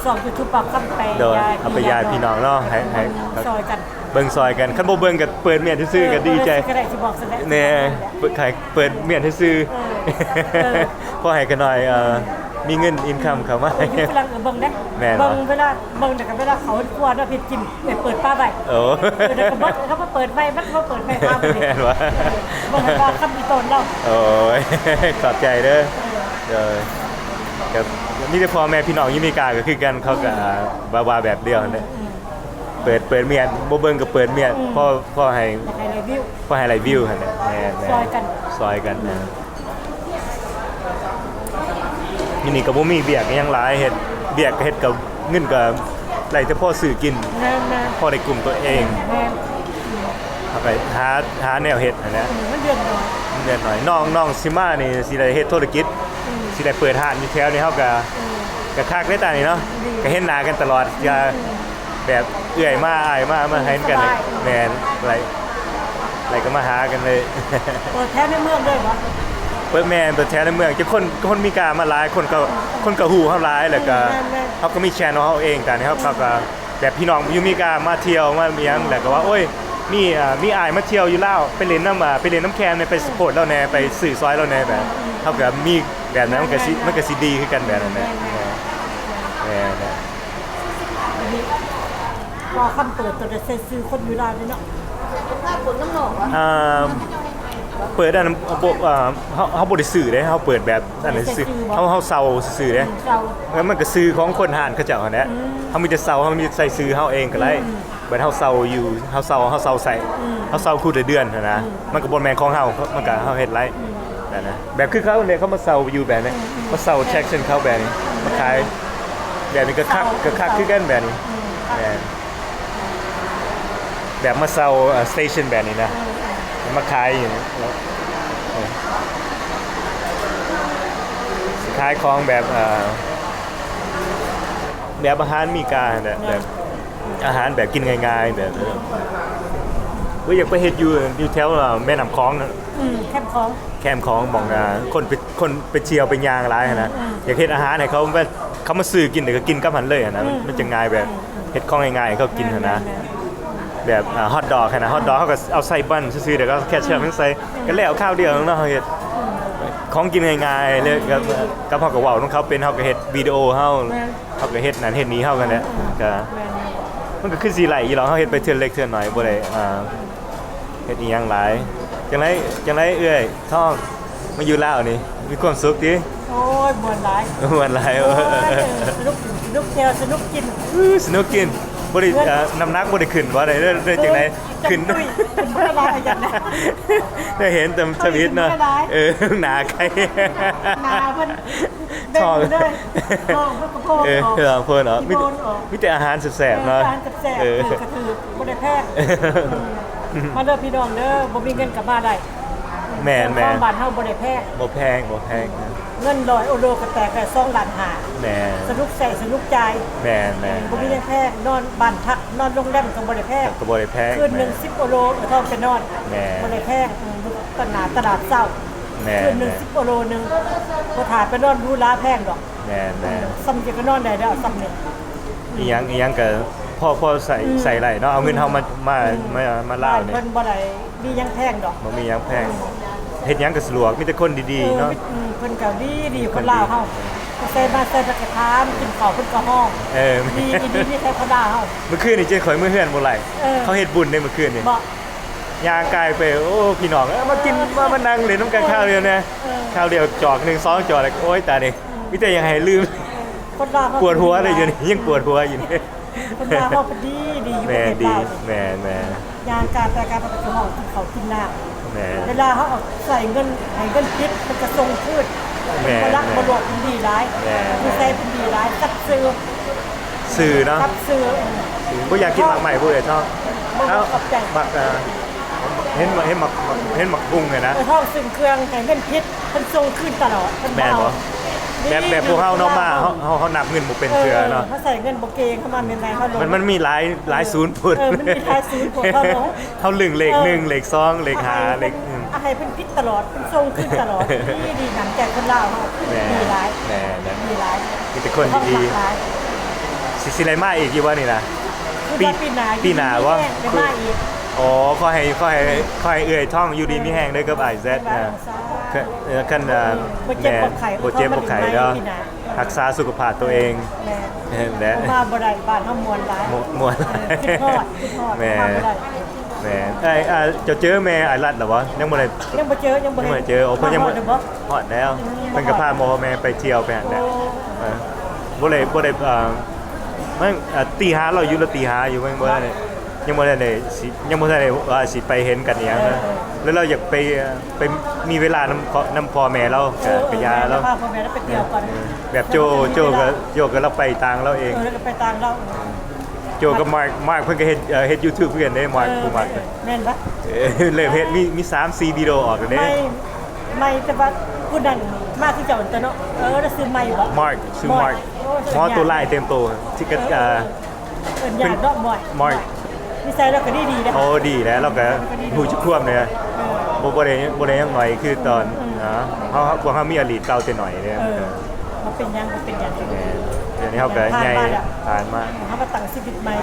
ຊ່ອງຢູທູບປາກຄຳໄປ ໂດຍ ເອົາໄປຢາຍພີ່ນ້ອງເນາະ ໃຫ້ ໃຫ້ ຊ່ອຍກັນ ເບິ່ງຊ່ອຍກັນ ຄັນບໍ່ເບິ່ງກະເປີດມຽນຊື່ໆ ເອີ ກະດີໃຈ ກະໄດ້ຊິບອກຊັ້ນແຫຼະ ແນ່ ເປີດ ໃຫ້ເປີດມຽນຊື່ໆ ເອີ ເອີ ພໍໃຫ້ຂະນ້ອຍ ເອີ ມີເງິນອິນຄັມເຂົ້າມາ ເອີ ຢູ່ຝຣັ່ງ ເອີ ເບິ່ງເດ້ ແມ່ນ ເບິ່ງເວລາ ເບິ່ງແລ້ວກະເວລາເຂົາເຮັດຄົວເນາະ ເຮັດກິນ ເອີ ເປີດປາໄວ້ ໂອ້ ເອີ ແລ້ວກະເບິດ ເຂົາມາເປີດໄວ້ ມັນມາເປີດໄວ້ ເບິ່ງວ່າຄຳອີ່ຕົນເນາະ ໂອ້ຍ ຂອບໃຈເດີ ເອີ ເອີ ກະມີແຕ່ພໍ່ແມ່ພີ່ນ້ອງຢູ່ເມກາກະຄືກັນ ເຂົາກະ ອືມ ວ່າ ວ່າແບບດຽວຫັ້ນແຫຼະ ອືມ ເປີດ ເປີດມຽນ ບໍ່ເບິ່ງກະເປີດມຽນ ອືມ ພໍ ພໍໃຫ້ ຢາກໃຫ້ໄດ້ວິວ ພໍໃຫ້ໄດ້ວິວຫັ້ນແຫຼະ ແມ່ນໆ ຊ່ອຍກັນ ຊ່ອຍກັນ ອືມ ຢູ່ນີ້ກະບໍ່ມີວຽກຫຍັງຫຼາຍເຮັດ ວຽກກະເຮັດກະ ເງິນກະໄດ້ແຕ່ພໍຊື້ກິນ ແມ່ນໆ ພໍໄດ້ກຸ້ມໂຕເອງ ແມ່ນ ເຮົາກະຫາ ຫາແນວເຮັດຫັ້ນແຫຼະ ເອີ ເງິນເດືອນໜ້ອຍ ເງິນເດືອນໜ້ອຍ ນ້ອງ ນ້ອງຊິມານີ້ຊິໄດ້ເຮັດທຸລະກິດ ອືມ ຊິໄດ້ເປີດຮ້ານຢູ່ແຖວນີ້ ເຮົາກະ ເອີ ກະຄັກເດ້ຕານີ້ເນາະ ດີ ກະເຫັນໜ້າກັນຕະຫຼອດ ອືມ ກະ ອືມ ແບບເອື້ອຍມາ ອ້າຍມາ ມາໃຫ້ກັນ ສະບາຍ ແມ່ນ ໄລ ໄລກະມາຫາກັນເລີຍ ເປີດແຖວໃນເມືອງເລີຍບໍ່? ເປີດ ແມ່ນ ເປີດແຖວໃນເມືອງ ຈັກຄົນ ຄົນມີກາມາຫຼາຍ ຄົນກະ ຄົນກະຮູ້ເຮົາຫຼາຍ ແລ້ວກະ ແມ່ນໆ ເຮົາກະມີແຊນແນວເຮົາເອງ ຕານີ້ເຮົາ ເຮົາກະ ແບບພີ່ນ້ອງຢູ່ເມກາມາທ່ຽວມາຫຍັງ ແລ້ວກະວ່າ ໂອ້ຍ ມີ ອ່າ ມີອ້າຍມາທ່ຽວຢູ່ລາວ ໄປຫຼິ້ນນຳ ອ່າ ໄປຫຼິ້ນນຳແຄມແດ່ ໄປສະໂພດລາວແດ່ ໄປຊື້ຊ່ອຍລາວແດ່ ແບບ ເຮົາກະມີແບບນັ້ນ ມັນກະຊິ ມັນກະຊິດີຄືກັນແບບນັ້ນແຫຼະ ແມ່ນໆ ແມ່ນໆ ບໍ່ຄຳເປີດໂຕໃດໃສ່ຊື່ຄົນຢູ່ລາວນີ້ເນາະ ອ່າ ເປີດອັນ ບໍ່ ອ່າ ເຮົາ ເຮົາບໍ່ໄດ້ຊື້ເດ້ ເຮົາເປີດແບບອັນນັ້ນຊື່ ເຮົາ ເຮົາເຊົ່າຊື່ໆເດ້ ອືມ ເຊົ່າ ແລ້ວມັນກະຊື່ຂອງຄົນຮ້ານເຂົາເຈົ້າຫັ້ນແຫຼະ ອືມ ເຮົາມີແຕ່ເຊົ່າ ເຮົາມີໃສ່ຊື່ເຮົາເອງກະໄດ້ ອືມ ແບບເຮົາເຊົ່າຢູ່ ເຮົາເຊົ່າ ເຮົາເຊົ່າໃຊ້ ອືມ ເຮົາເຊົ່າຄູ່ແຕ່ເດືອນຫັ້ນນະ ອືມ ມັນກະບໍ່ແມ່ນຂອງເຮົາ ມັນກະເຮົາເຮັດໄດ້ ອືມ ແບບນັ້ນນະ ແບບຄືເຂົາເດ ເຂົາມາເຊົ່າຢູ່ແບບນີ້ ອືມ ມາເຊົ່າແທຣັກຊັນເຂົາແບບນີ້ ມາຂາຍ ແບບນີ້ກະຄັກ ເຊົ່າ ກະຄັກຄືກັນແບບນີ້ ອືມ ແມ່ນ ແບບມາເຊົ່າ ເອີ ສະເຕຊັນແບບນີ້ນະ ເອີ ມາຂາຍຢູ່ນີ້ ເອີ ຊິຂາຍຂອງແບບ ເອີ ແບບອາຫານເມກາຫັ້ນແຫຼະ ແບບອາຫານແບບກິນງ່າຍໆ ແບບ ເອີ ຢາກໄປເຮັດຢູ່ ຢູ່ແຖວ ເອີ ແມ່ນ້ຳຂອງນະ ອືມ ແຄມຂອງ ແຄມຂອງ ໝ່ອງ ອ່າ ຄົນໄປ ຄົນໄປທ່ຽວໄປຍ່າງຫຼາຍຫັ້ນນະ ອືມ ຢາກເຮັດອາຫານໃຫ້ເຂົາ ເຂົາມາຊື້ກິນ ແລ້ວກະກິນກັບຫັ້ນເລີຍຫັ້ນນະ ອືມ ມັນ ມັນຈະງ່າຍແບບ ອືມ ເຮັດຂອງງ່າຍໆໃຫ້ເຂົາກິນຫັ້ນນະ ແມ່ນໆ ແບບ ອ່າ ຮອດດອກຫັ້ນນະ ຮອດດອກເຮົາກະເອົາໃສ່ບັ້ນຊື່ໆ ແລ້ວກະເອົາແຄຊອັບ ອືມ ໃສ່ ອືມ ກະແລ້ວຄາວດຽວເນາະ ເຮົາເຮັດ ອືມ ຂອງກິນງ່າຍໆເລີຍ ແມ່ນໆ ກະ ກະເຮົາກະເວົ້ານຳເຂົາເປັນ ເຮົາກະເຮັດວິດີໂອເຮົາ ແມ່ນ ເຮົາກະເຮັດນັ້ນເຮັດນີ້ເຮົາຫັ້ນແຫຼະ ອືມ ກະ ແມ່ນໆ ມັນກະຄືຊິໄດ້ຢູ່ດອກ ເຮົາເຮັດໄປເທື່ອເລັກເທື່ອໜ້ອຍ ບໍ່ໄດ້ ອ່າ ເຮັດອີ່ຫຍັງຫຼາຍ ຈັ່ງໃດ ຈັ່ງໃດເອື້ອຍທອງ ມາຢູ່ລາວນີ້ ມີຄວາມສຸກຕິ? ໂອ້ຍ ມ່ວນຫຼາຍ ມ່ວນຫຼາຍ ໂອ້ຍ ເອີ ສະໜຸກ ສະໜຸກທ່ຽວ ສະໜຸກກິນ ສະໜຸກກິນ ບໍ່ໄດ້ ເອີ ນ້ຳໜັກບໍ່ໄດ້ຂຶ້ນບໍ່ ໄດ້ ໄດ້ຈັ່ງໃດ? ຂຶ້ນ ຂຶ້ນບໍ່ໄດ້ຫຼາຍ ໄດ້ເຫັນແຕ່ທຳອິດເນາະ. ເອີ ໜ້າໄກ່ ໜ້າເພິ່ນເດັ່ງເລີຍ ທ້ອງເພິ່ນກໍໂພນ ເອີ ອອກ ເພິ່ນເນາະ ມີແຕ່ອາຫານແຊບໆເນາະ. ເອີ ອາຫານແຊບໆ ເອີ ເອີ ກະຖືກ ບໍ່ໄດ້ແພງ. ມາເດີພີ່ນ້ອງເດີ ບໍ່ມີເງິນກໍມາໄດ້. ແມ່ນໆ ຂອງບ້ານເຮົາບໍ່ໄດ້ແພງ ບໍ່ແພງ ບໍ່ແພງ. ເງິນຮ້ອຍໂອໂລກໍແຕກໄດ້ສອງລ້ານຫ້າ. ແມ່ນ ສະໜຸກໃຊ້ສະໜຸກຈ່າຍ. ແມ່ນໆ ບໍ່ມີຫຍັງແພງ ນອນບ້ານພັກ ນອນໂຮງແຮມກໍບໍ່ໄດ້ແພງ ກໍບໍ່ໄດ້ແພງ. ຄືນໜຶ່ງສິບໂອໂລ ເອີ ທ້ອງໄປນອນ ແມ່ນ ບໍ່ໄດ້ແພງ. ເອີ ຢູ່ຕະຫຼາດ ຕະຫຼາດເຊົ້າ ແມ່ນ ຄືນໜຶ່ງສິບໂອໂລໜຶ່ງ ບໍ່ຖ້າໄປນອນຫຼູຫຼາແພງດອກ. ແມ່ນໆ ສ່ຳນີ້ກໍນອນໄດ້ແລ້ວ ສ່ຳນີ້. ອີ່ຫຍັງ ອີ່ຫຍັງກໍພໍ ພໍໃຊ້ ອືມ ໃຊ້ໄດ້ເນາະ ເອົາເງິນເຮົາມາ ມາ ອືມ ມາ ມາລາວນີ້ ເພິ່ນບໍ່ໄດ້ມີຫຍັງແພງດອກ ບໍ່ມີຫຍັງແພງ. ເຮັດຫຍັງກໍສະດວກ ມີແຕ່ຄົນດີໆເນາະ. ເອີ ເພິ່ນກໍດີໆ ຄົນລາວເຮົາ ໄປໃສມາໃສເພິ່ນກໍຖາມ ກິນເຂົ້າເພິ່ນກໍຮ້ອງ. ເອີ ດີອີ່ຫຼີ ມີແຕ່ຄົນລາວເຮົາ. ມື້ຄືນນີ້ເຈົ້າຂ້ອຍເມືອເຮືອນບໍ່ໄຫຼ ເອີ ເຂົາເຮັດບຸນເດ້ມື້ຄືນນີ້. ບໍ່ ຍ່າງກາຍໄປ ໂອ້ ພີ່ນ້ອງ ເອີ ມາກິນ ເອີ ມາ ມານັ່ງຫຼິ້ນນຳກັນ ເອີ ຄາວດຽວແດ່ ເອີ ຄາວດຽວຈອກໜຶ່ງສອງຈອກ ແລ້ວ ໂອ້ຍ ຕາຍນີ້ ອືມ ມີແຕ່ຢາກໃຫ້ລືມ. ເອີ ຄົນລາວເຮົາ ປວດຫົວເລີຍ ດຽວນີ້ຍັງປວດຫົວຢູ່ນີ້. ຄົນລາວເຮົາເພິ່ນດີ ດີຢູ່ປະເທດລາວ. ແມ່ນ ດີ ແມ່ນໆ ຍ່າງກາຍໄປກາຍມາກໍຄືຫ້ອງກິນເຂົ້າກິນນ້ຳ. ແມ່ນ ເວລາເຮົາເອົາໃສ່ເງິນ ໃຫ້ເງິນຜິດ ເພິ່ນກໍສົ່ງຄືນ. ແມ່ນ ບໍ່ລັກ ແມ່ນ ບໍ່ຫຼວງ ເພິ່ນດີຫຼາຍ. ແມ່ນ ຢູ່ໃສເພິ່ນດີຫຼາຍ ສັດຊື່ ຊື່ເນາະ ສັດຊື່. ບໍ່ຢາກກິນໝາກໄມ້ບໍ່ເອີຍທ້ອງ? ບໍ່ ເອົ້າ ຂອບໃຈ. ໝາກ ເອີ ເຫັນ ເຫັນໝາກ ເຫັນໝາກບຸ້ງນີ້ນະ ເອີ ທ້ອງຊື້ເຄື່ອງໃຫ້ເງິນຜິດ ເພິ່ນສົ່ງຄືນຕະຫຼອດ ເພິ່ນບໍ່ເອົາ. ແມ່ນບໍ່? ແບບ ແບບພວກເຮົາເນາະ ມາ ເຮົາ ເຮົາ ເຮົານັບເງິນບໍ່ເປັນເທື່ອເນາະ. ເອີ ເຮົາໃຊ້ເງິນບໍ່ເກັ່ງ ເຮົາມາແມ່ນໃດເຮົາລົງ ມັນ ມັນມີຫຼາຍ ຫຼາຍສູນພຸ້ນ. ເອີ ມັນມີຫຼາຍສູນພຸ້ນ ເຮົາລົງ ເຮົາລຶ້ງເລກ ເອີ ໜຶ່ງ ເລກສອງ ເລກຫ້າ ເອີ ເລກ ອືມ ໃຫ້ເພິ່ນຜິດຕະຫຼອດ ເພິ່ນສົ່ງຄືນຕະຫຼອດ. ດີ ດີ ນ້ຳໃຈຄົນລາວເຮົາ ແມ່ນ ດີຫຼາຍ. ແມ່ນ ດີຫຼາຍ ມີແຕ່ຄົນດີໆ. ຊິ ຊິໄດ້ມາອີກຢູ່ບໍ່ນີ້ນະ? ປີ ປີໜ້າ ປີໜ້າບໍ່? ໄດ້ມາອີກ. ອໍ ຂໍໃຫ້ ຂໍໃຫ້ ຂໍໃຫ້ເອື້ອຍທ້ອງຢູ່ດີມີແຮງເດີກັບອ້າຍແຊັດ. ເອີ ຄັນ ບໍ່ເຈັບບໍ່ໄຂ້ ບໍ່ເຈັບບໍ່ໄຂ້ເດີ ຮັກສາສຸຂະພາບຕົວເອງ. ແມ່ນ ແຫຼະ ມາບໍ່ໄດ້ ບ້ານເຮົາມ່ວນຫຼາຍ. ມ່ວນ ເອີ ຄິດຮອດ ຄິດຮອດ. ແມ່ນ ມາບໍ່ໄດ້. ແມ່ນ ເອີ ເຈົ້າເຈີແມ່ອ້າຍລັດແລ້ວບໍ່? ຍັງບໍ່ໄດ້ ຍັງບໍ່ເຈີ ຍັງບໍ່ເຫັນ. ເອີ ເພິ່ນຍັງບໍ່ຮອດແລ້ວ ເພິ່ນກໍພາພໍ່ແມ່ໄປທ່ຽວໄປຫັ້ນແຫຼະ. ໂອ້ ເອີ ບໍ່ໄດ້ ບໍ່ໄດ້ ເອີ ມັນ ເອີ ຕີຫ້າແລ້ວຢູ່ ລາວຕີຫ້າຢູ່ ຍັງບໍ່ໄດ້ ຍັງບໍ່ໄດ້ຊິ ຍັງບໍ່ທັນໄດ້ວ່າຊິໄປເຫັນກັນອີ່ຫຍັງນະ. ເອີ ແລ້ວລາວຢາກໄປ ໄປມີເວລານຳ ນຳພໍ່ແມ່ລາວ ເອີ ກໍໄປຢາລາວ ພາພໍ່ແມ່ລາວໄປທ່ຽວກ່ອນ. ເອີ ແບບໂຈ ໂຈກໍ ໂຈກໍລາວໄປຕ່າງລາວເອງ. ເອີ ລາວກໍໄປຕ່າງລາວ. ໂຈກັບມາກ ມາກເພິ່ນກໍເຮັດ ເຮັດຢູທູບຄືກັນເດ້ ມາກ ເອີ ຜູ້ມາກ. ແມ່ນປະ? ເອີ ເລີ່ມເຮັດ ມີ ມີສາມສີ່ວິດີໂອອອກແລ້ວເດ້. ໃໝ່ ໃໝ່ ແຕ່ວ່າຜູ້ນັ້ນມາຄືເຈົ້າຫັ້ນຕົວະເນາະ. ເອີ ລາວຊື່ໄມບໍ່? ມາກ ຊື່ມາກ. ໂອ້ ໝໍໂຕລາຍເຕັມໂຕ ທີ່ກະ ເອີ ເອີ ເອີ ເປັນຍາດເນາະ ມາກ ມາກ. ນິໄສລາວກໍດີໆເດ້. ໂອ້ ດີແລ້ວ ລາວກໍຮູ້ຈັກຄວາມເດ້. ເອີ ບໍ່ ບໍ່ໄດ້ ບໍ່ໄດ້ຫຍັງໜ້ອຍຄືຕອນ ອືມ ເນາະ ເຮົາ ເຮົາ ພວກເຮົາມີອະລີດເກົ່າແຕ່ໜ້ອຍເດ້. ເອີ ບໍ່ເປັນຫຍັງ ບໍ່ເປັນຫຍັງ. ແມ່ນ ດຽວນີ້ເຮົາກໍໃຫຍ່ ຜ່ານມາແລ້ວ ຜ່ານມາ ເຮົາມາຕັ້ງຊີວິດໃໝ່.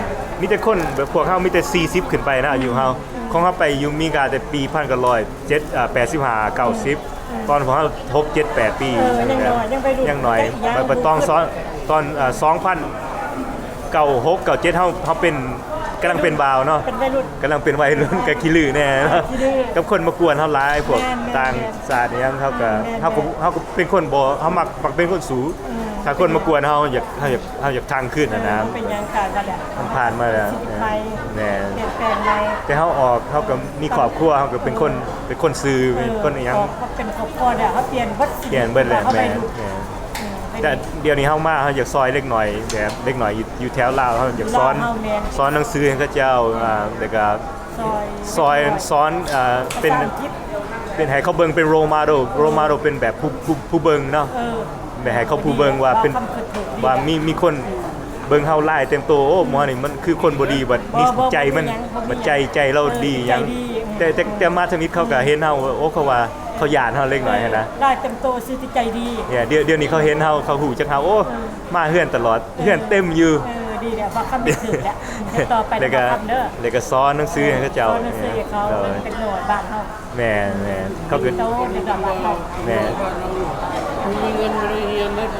ມີແຕ່ຄົນແບບພວກເຮົາມີແຕ່ສີ່ສິບຂຶ້ນໄປນະ ອາຍຸເຮົາ. ອືມ ຂອງເຮົາໄປຢູ່ເມກາແຕ່ປີພັນເກົ້າຮ້ອຍເຈັດ ເອີ ແປດສິບຫ້າ ເກົ້າສິບ ອືມ ຕອນພວກເຮົາຫົກເຈັດແປດປີ. ເອີ ຍັງນ້ອຍ ຍັງໄວລຸ້ນ ຍັງນ້ອຍ. ແຕ່ອີກຢ່າງ ບັດ ບັດຕອນ ຕອນ ເອີ ສອງພັນເກົ້າຫົກເກົ້າເຈັດ ເຮົາ ເຮົາເປັນ ກຳລັງເປັນບ່າວເນາະ ເປັນໄວລຸ້ນ ກຳລັງເປັນໄວລຸ້ນ ເອີ ກໍຂີ້ລື້ແດ່ເນາະ ເອີ ຂີ້ລື້ ກັບຄົນມາກວນເຮົາຫຼາຍ ພວກ ແມ່ນໆ ຕ່າງຊາດອີ່ຫຍັງ ເຮົາກໍ ແມ່ນໆ ເຮົາກໍ ເຮົາກໍເປັນຄົນບໍ່ ເຮົາມັກ ມັກເປັນຄົນສູ້. ອືມ ຖ້າຄົນມາກວນເຮົາ ເຮົາຢາກ ເຮົາຢາກ ເຮົາຢາກທັງຄືນຫັ້ນນະ. ເອີ ມັນເປັນຫຍັງການວ່າແຫຼະ ມັນຜ່ານມາແລ້ວ. ຊີວິດໃໝ່ ແມ່ນ ປ່ຽນແປງໃໝ່ ແຕ່ເຮົາອອກ ເຮົາກໍມີຄອບຄົວ ເຮົາກໍເປັນຄົນ ເອີ ເປັນຄົນຊື່ ເອີ ເປັນຄົນອີ່ຫຍັງ ອອກມາເປັນຄອບຄົວແລ້ວ ເຮົາປ່ຽນເບິດຊີວິດ. ປ່ຽນເບິດແລ້ວ ເຮົາໄປ ແມ່ນ ຢູ່ ແມ່ນ ອືມ ແຕ່ດຽວນີ້ເຮົາມາ ເຮົາຢາກຊ່ອຍເດັກນ້ອຍ ແບບເດັກນ້ອຍຢູ່ ຢູ່ແຖວລາວ ເຮົາຢາກສອນ ສອນໜັງສືໃຫ້ເຂົາເຈົ້າ ອ່າ ແລ້ວກໍຊ່ອຍ ຊ່ອຍສອນ ເອີ ເປັນ ເປັນໃຫ້ເຂົາເບິ່ງເປັນໂຣໂມເດວ ໂຣໂມເດວເປັນແບບຜູ້ ຜູ້ ຜູ້ເບິ່ງເນາະ. ເອີ ແບບໃຫ້ເຂົາຜູ້ເບິ່ງວ່າເປັນ ວ່າມີ ມີຄົນເບິ່ງເຮົາຫຼາຍເຕັມໂຕ ໂອ້ ໝໍນີ້ມັນຄືຄົນບໍ່ດີ ບັດນິໄສມັນ ບັດໃຈ ໃຈລາວດີຫຍັງ. ເອີ ໃຈດີ ແຕ່ ແຕ່ ແຕ່ມາທຳອິດເຂົາກໍເຫັນເຮົາ ໂອ້ ເຂົາວ່າ ເຂົາຢ້ານເຮົາເລັກນ້ອຍຫັ້ນນະ ເອີ ຫຼາຍເຕັມໂຕຊື່ທີ່ໃຈດີ. ດຽວ ດຽວນີ້ເຂົາເຫັນເຮົາ ເຂົາຮູ້ຈັກເຮົາ ໂອ້ ເອີ ມາເຮືອນຕະຫຼອດ ເອີ ເຮືອນເຕັມຢູ່. ເອີ ດີແລ້ວ ວ່າຄຳເປັນຖືກແຫຼະ ຕໍ່ໄປ ແລ້ວກໍ ແລ້ວກໍສອນໜັງສືໃຫ້ເຂົາເຈົ້າ ສອນໜັງສືໃຫ້ເຂົາ ເອີ ເປັນເດັກນ້ອຍບ້ານເຮົາ. ແມ່ນໆ ເຂົາກໍ ໂຕເດັກນ້ອຍບ້ານເຮົາ. ແມ່ນ ບໍ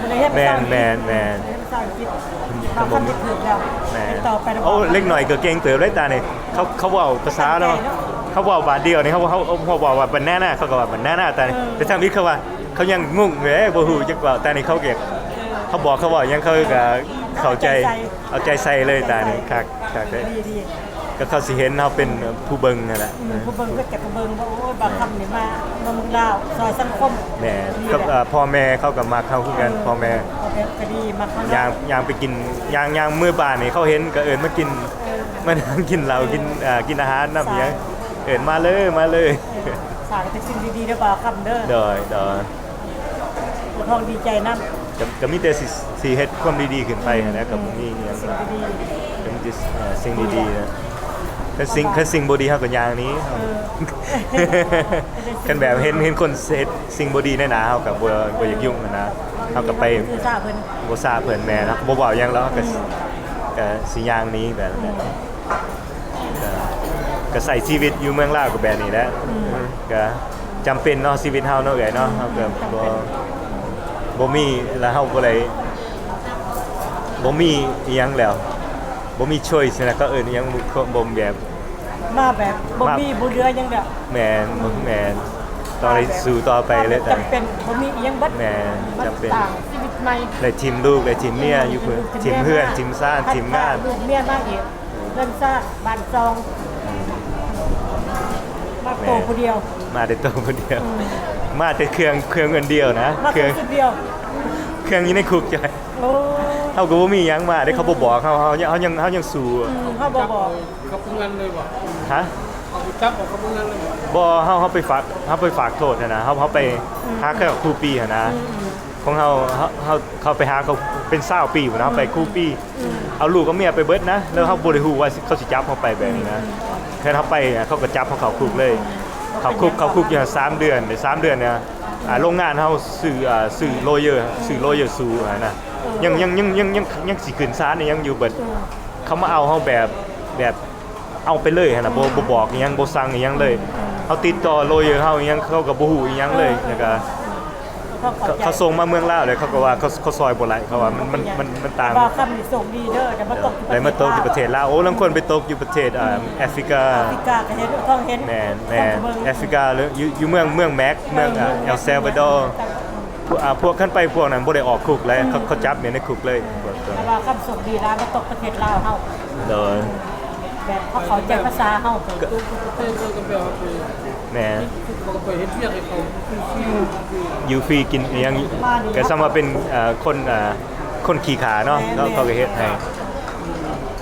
່ໄດ້ເຮັດພາສາອັງກິດ ແມ່ນໆໆ ບໍ່ໄດ້ເຮັດພາສາອັງກິດ ວ່າຄຳເປັນຖືກແລ້ວ. ແມ່ນ ຕໍ່ໄປ ໂອ້ ເດັກນ້ອຍກໍເກັ່ງເຕີບເດ້ຕານີ້ ເຂົາ ເຂົາເວົ້າພາສາລາວ ເຂົາເວົ້າບາດດຽວນີ້ ເຂົາ ເຂົາ ເຂົາເວົ້າວ່າບານານາ ເຂົາກໍວ່າບານານາ ແຕ່ ເອີ ແຕ່ທຳອິດເຂົາວ່າ ເຂົາຍັງງົງເດ້ ບໍ່ຮູ້ຈັກເວົ້າ ແຕ່ນີ້ເຂົາເກັບ ເຂົາບອກ ເຂົາເວົ້າຫຍັງ ເຂົາກໍເຂົ້າໃຈ ເອົາໃຈໃສ່ ເອົາໃຈໃສ່ເລີຍ ຕານີ້ຄັກ. ດີໆ ກໍເຂົາຊິເຫັນເຮົາເປັນຜູ້ເບິ່ງຫັ້ນແຫຼະ ອືມ ຜູ້ເບິ່ງເພິ່ນກໍເບິ່ງວ່າ ໂອ້ຍ ບ່າວຄຳນີ້ມາ ມາເມືອງລາວ ຊ່ອຍສັງຄົມ ແມ່ນ ດີແຫຼະ ກັບ ເອີ່ ພໍ່ແມ່ເຂົາກໍມັກເຮົາຄືກັນ ເອີ ພໍ່ແມ່ ພໍ່ແມ່ກໍດີ ມັກເຮົາເນາະ ຍ່າງ ຍ່າງໄປກິນ ຍ່າງ ຍ່າງເມືອບ້ານນີ້ ເຂົາເຫັນກໍເອີ້ນມາກິນ ເອີ ມານັ່ງກິນເຫຼົ້າ ເອີ ກິນ ເອີ ກິນອາຫານນຳ ເອີ ຫຍັງ ເອີ້ນມາເລີຍ ມາເລີຍ ເອີ ສ້າງແຕ່ສິ່ງດີໆເດີບ່າວຄຳເດີ ໂດຍ ໂດຍ ຜູ້ທອງດີໃຈນຳ ກໍ ກໍມີແຕ່ຊິ ຊິເຮັດຄວາມດີໆຂຶ້ນໄປຫັ້ນແຫຼະ ອືມ ກໍບໍ່ມີຫຍັງ ສິ່ງດີໆ ກໍມີແຕ່ ເອີ່ ສິ່ງດີໆນະ ຄັນສິ່ງ ຄັນສິ່ງບໍ່ດີເຮົາກໍຍ່າງໜີ ເອີ ຄັນແບບເຫັນ ເຫັນຄົນເຮັດສິ່ງບໍ່ດີໃນໜ້າເຮົາກໍບໍ່ ບໍ່ຢາກຫຍຸ້ງຫັ້ນນະ ເຮົາກໍໄປ ບໍ່ຊາເພິ່ນ ບໍ່ຊາເພິ່ນ ແມ່ນ ເຮົາກໍບໍ່ເວົ້າຫຍັງແລ້ວ ເຮົາກໍ ອືມ ກໍຊິຍ່າງໜີແບບນັ້ນແຫຼະ ອືມ ກໍ ກໍໃຊ້ຊີວິດຢູ່ເມືອງລາວກໍແບບນີ້ແຫຼະ ອືມ ກໍຈຳເປັນເນາະ ຊີວິດເຮົາເນາະເອື້ອຍເນາະ ອືມ ເຮົາກໍ ອືມ ບໍ່ ຈຳເປັນ ບໍ່ມີ ແລ້ວເຮົາບໍ່ໄດ້ ບໍ່ມີອີ່ຫຍັງແລ້ວ ບໍ່ມີ choice ນະ ເຂົາເອີ້ນອີ່ຫຍັງ ບໍ່ ບໍ່ແບບ ມາແບບບໍ່ ມາ ມີ ບໍ່ເຫຼືອຫຍັງແລ້ວ ແມ່ນ ອືມ ແມ່ນ ຕ້ອງໄດ້ ມາແບບ ສູ້ຕໍ່ໄປເລີຍ ມາແບບຈຳເປັນ ບໍ່ມີອີ່ຫຍັງເບິດ ແມ່ນ ມາ ຈຳເປັນ ສ້າງຊີວິດໃໝ່ ໄດ້ຖິ້ມລູກ ໄດ້ຖິ້ມເມຍ ອືມ ຢູ່ເພິ່ນ ຖິ້ມລູກ ຖິ້ມເມຍ ຖິ້ມເຮືອນ ມາ ຖິ້ມຊານ ຖິ້ມງານ ຂາດລູກເມຍມາອີກ ເຮືອນຊານບ້ານຊ່ອງ ມາໂຕຜູ້ດຽວ ມາແຕ່ໂຕຜູ້ດຽວ ອືມ ມາແຕ່ເຄື່ອງ ເຄື່ອງອັນດຽວນະ ມາເຄື່ອງຊຸດດຽວ ເຄື່ອງຢູ່ໃນຄຸກຈ້ອຍ ໂອ້ ເຮົາກໍບໍ່ມີຫຍັງມາເດ້ ອືມ ເຂົາບໍ່ບອກເຮົາ ເຮົາ ເຮົາຍັງ ເຮົາຍັງສູ້ ອືມ ເຮົາບໍ່ບອກ ກັບເຮືອນເລີຍບໍ່? ຮະ? ເອົາໄປຈັບເອົາກັບເຮືອນເລີຍບໍ່? ບໍ່ ເຮົາ ເຮົາໄປຝາກ ເຮົາໄປຝາກໂທດຫັ້ນນະ ເຮົາ ເຮົາໄປ ອືມ ຫາເຄື່ອງຄູປີຫັ້ນນະ ອືມ ຂອງເຮົາ ເຮົາ ເຮົາ ເຮົາໄປຫາເຂົາເປັນຊາວປີພຸ້ນນະ ອືມ ເຮົາໄປຄູປີ ອືມ ເອົາລູກເອົາເມຍໄປເບິດນະ ແລ້ວເຮົາບໍ່ໄດ້ຮູ້ວ່າເຂົາຊິຈັບເຮົາໄປແບບນີ້ນະ ອືມ ຄັນເຮົາໄປ ເຂົາກໍຈັບເຮົາເຂົ້າຄຸກເລີຍ ເຂົ້າຄຸກ ເຂົ້າຄຸກຢູ່ຫັ້ນສາມເດືອນ ໄດ້ສາມເດືອນນະ ອ່າ ໂລງງານເຮົາຊື້ ອ່າ ຊື້ lawyer ຊື້ lawyer ສູ້ຫັ້ນນະ ເອີ ຍັງ ຍັງ ຍັງ ຍັງ ຍັງ ຍັງຊິຂຶ້ນສານ ຍັງຢູ່ເບິດ ເອີ ເຂົາມາເອົາເຮົາແບບ ແບບ ເອົາໄປເລີຍຫັ້ນນະ ບໍ່ ອືມ ບໍ່ບອກອີ່ຫຍັງ ບໍ່ສັ່ງອີ່ຫຍັງເລີຍ ອືມ ເຮົາຕິດຕໍ່ lawyer ເຮົາອີ່ຫຍັງ ເຂົາກໍບໍ່ຮູ້ອີ່ຫຍັງເລີຍ ເອີ ແລ້ວກໍ ເອີ ເຂົາ ເຂົາເຂົ້າໃຈ ເຂົາສົ່ງມາເມືອງລາວແລ້ວ ເຂົາກໍວ່າເຂົາ ເຂົາຊ່ອຍບໍ່ໄດ້ ເຂົາວ່າມັນ ມັນ ມັນ ມັນຕ່າງ ບ່າວຄຳນີ້ໂຊກດີເດີ ໄດ້ມາຕົກຢູ່ປະເທດລາວ ໂອ້ ລາງຄົນໄປຕົກຢູ່ປະເທດ ອືມ ອ່າ ແອຟຣິກາ ແອຟຣິກາກໍເຫັນ ຕ້ອງເຫັນ ແມ່ນ ແມ່ນ ແອຟຣິກາ ຢູ່ ຢູ່ເມືອງ ເມືອງແມັກ ເອີ ເມືອງ ເອີ ເອລຊາວາດໍ ອືມ ພວກ ອ່າ ພວກ ຄັນໄປພວກນັ້ນບໍ່ໄດ້ອອກຄຸກເລີຍ ອືມ ເຂົາ ເຂົາຈັບຢູ່ໃນຄຸກເລີຍ ເອີ ແຕ່ວ່າຄຳໂຊກດີຫຼາຍມາຕົກປະເທດລາວເຮົາ ໂດຍ ແບບເຂົາເຂົ້າໃຈພາສາເຮົາ ແມ່ນ ເຂົາກໍໄປເຮັດວຽກໃຫ້ເຂົາ ຢູ່ຟຣີກິນອີ່ຫຍັງ ກໍສ່ຳວ່າເປັນ ເອີ ຄົນ ເອີ ຄົນຂີ້ຂາເນາະ ແມ່ນ ເຂົາ ເຂົາກໍເຮັດໃຫ້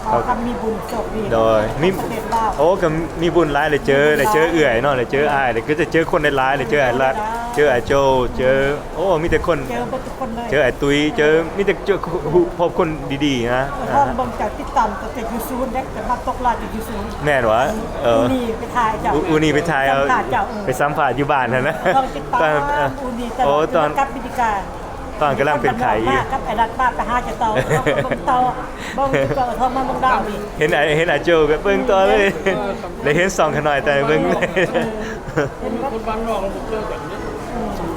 ເຂົາກໍມີບຸນໂຊກດີ ໂດຍ ມີ ປະເທດລາວ ໂອ້ ກໍມີບຸນຫຼາຍ ໄດ້ເຈີ ໄດ້ເຈີເອື້ອຍເນາະ ໄດ້ເຈີອ້າຍ ໄດ້ ກໍໄດ້ເຈີຄົນຫຼາຍໆ ໄດ້ເຈີອ້າຍລັດ ເຈີອ້າຍໂຈ້ ເຈີ ໂອ້ ມີແຕ່ຄົນ ເຈີເບິດທຸກຄົນເລີຍ ເຈີອ້າຍຕຸ້ຍ ເຈີ ມີແຕ່ເຈີ ຮູ້ ພົບຄົນດີໆນະ ເອີ ເອີ ເບິ່ງຈາກຕິດຕາມຕັ້ງແຕ່ຢູ່ສູນເດ້ ແຕ່ມາຕົກລາວຈາກຢູ່ສູນ ແມ່ນຫວາ? ເອີ ອູນີໄປຖ່າຍເຈົ້າ ອູນີໄປຖ່າຍເອົາ ໄປສຳພາດຢູ່ບ້ານຫັ້ນນະ ຕ້ອງຕິດຕາມອູນີຕະຫຼອດ ຕອນກັບວິທີການ ຕອນກຳລັງເປັນໄຂ້ຢູ່ ກັບໄອ້ລັດ ປ້າໄປຫາເຈົ້າຕໍ່ ເບິ່ງຕໍ່ ເບິ່ງຕໍ່ ເຂົາມາເບິ່ງດາວນີ້ ເຫັນໄອ້ ເຫັນອາໂຈກໍເບິ່ງຕໍ່ເລີຍ ໄດ້ເຫັນຊ່ອງຂະນ້ອຍແຕ່ເບິ່ງ ເອີ ຄົນບ້ານນອກເຮົາບໍ່ເຈີກັນເດ້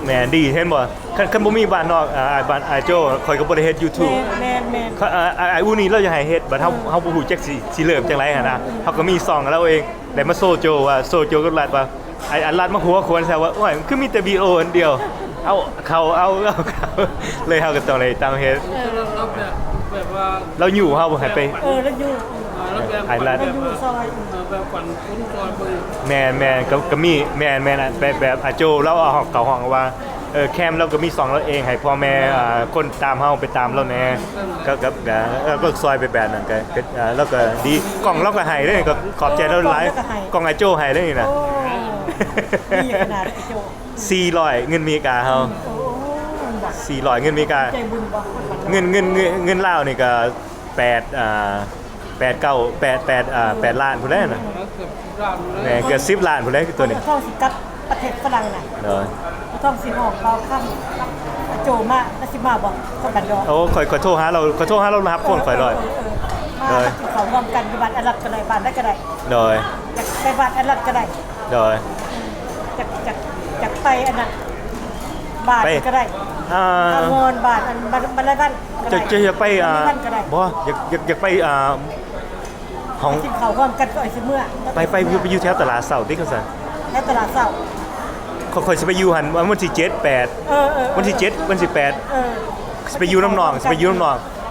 ແມ່ນດີ ເຫັນບໍ່? ຄັນ ຄັນບໍ່ມີບ້ານນອກ ອ່າ ບ້ານອ້າຍໂຈ ຂ້ອຍກໍບໍ່ໄດ້ເຮັດຢູທູບ ແມ່ນໆໆ ອ່າ ອ້າຍອູນີລາວຢາກໃຫ້ເຮັດ ບັດເຮົາ ເອີ ເຮົາບໍ່ຮູ້ຈັກຊິ ຊິເລີ່ມຈັ່ງໃດຫັ້ນນະ ເອີ ເຮົາກໍມີຊ່ອງລາວເອງ ໄດ້ມາໂຊໂຈວ່າ ໂຊໂຈກັບລັດວ່າ ໄອ້ອັນລັດມາຫົວຂວັນໃສ່ວ່າ ໂອ້ຍ ມັນຄືມີແຕ່ວິດີໂອອັນດຽວ ເອົາເຂົ້າ ເອົາ ເອົາເຂົ້າ ເລີຍເຮົາກໍຕ້ອງໄດ້ຕາມເຮັດ ເອີ ແຕ່ລາວແບບ ແບບວ່າລາວຍູ້ເຮົາໃຫ້ໄປ ເອີ ລາວຍູ້ ອ່າ ລາວແບບ ໄອ້ລັດ ລາວຢູ່ຊອຍ ເອີ ແບບຂວັນຄົນຊອຍເບິ່ງ ແມ່ນໆ ກໍ ກໍມີ ແມ່ນໆ ແບບ ແບບອາໂຈລາວເອົາເຂົ້າຫ້ອງວ່າ ເອີ ແຄມລາວກໍມີຊ່ອງລາວເອງ ໃຫ້ພໍ່ແມ່ ອ່າ ຄົນຕາມເຮົາໄປຕາມລາວແດ່ ກໍ ກໍ ກໍ ເອີ ກໍຊ່ອຍໄປແບບນັ້ນ ກໍ ກໍ ເອີ ລາວກໍດີ ກ້ອງລາວກໍໃຫ້ເດ້ ກໍຂອບໃຈລາວຫຼາຍ ເອີ ກ້ອງລາວກໍໃຫ້ ກ້ອງອາໂຈໃຫ້ເດ້ນີ້ນະ ໂອ້ ດີຂະໜາດອາໂຈ ສີ່ຮ້ອຍເງິນອາເມລິກາເຮົາ ອືມ ໂອ້ ສີ່ຮ້ອຍເງິນອາເມລິກາ ໃຈບຸນບໍ່ ເງິນ ເງິນ ເງິນ ເງິນລາວນີ້ກໍແປດ ອ່າ ແປດ ເກົ້າ ແປດ ແປດ ອ່າ ອືມ ແປດລ້ານພຸ້ນແຫຼະນະ ເກືອບສິບລ້ານພຸ້ນແຫຼະ ແມ່ນ ເກືອບສິບລ້ານພຸ້ນແຫຼະ ຄືໂຕນີ້ ເຮົາຊິກັບປະເທດຝຣັ່ງນະ ໂດຍ ເຮົາຕ້ອງຊິຮ້ອງເບົາຄຳກັບອາໂຈມາ ລາວຊິມາບໍ່ ຄົນບ້ານດອກ ໂອ້ ຂ້ອຍ ຂ້ອຍໂທຫາລາວ ຂ້ອຍໂທຫາລາວ ລາວຮັບໂຟນຂ້ອຍໂລດ ເອີ ເອີ ເອີ ມາ ໂດຍ ມາກິນເຂົ້າຮ່ວມກັນຢູ່ບ້ານແອດລັດກໍໄດ້ ບ້ານໃດກໍໄດ້ ໂດຍ ຢາກໄປບ້ານແອດລັດກໍໄດ້ ໂດຍ ຢາກ ຢາກ ຢາກໄປອັນນັ້ນ ບ້ານ ໄປ ກໍໄດ້ ອ່າ ອາງອນ ບ້ານອັນ ບ້ານ ບ້ານໄລວັນກໍໄດ້ ເຈົ້າ ເຈົ້າຢາກໄປ ອ່າ ບ້ານໄລວັນກໍໄດ້ ບໍ່ ຢາກ ຢາກ ຢາກໄປ ອ່າ ຫ້ອງ ກິນເຂົ້າຮ່ວມກັນກໍຊິເມືອ ໄປ ໄປຢູ່ ໄປຢູ່ແຖວຕະຫຼາດເຊົ້າຕິ ຄັນຊັ້ນ ແຖວຕະຫຼາດເຊົ້າ ຂ້ອຍ ຂ້ອຍຊິໄປຢູ່ຫັ້ນ ວັນທີເຈັດ ແປດ ເອີ ເອີ ວັນທີເຈັດ ວັນທີແປດ ເອີ ຊິໄປຢູ່ນຳນ້ອງ ຊິໄປຢູ່ນຳນ້ອງ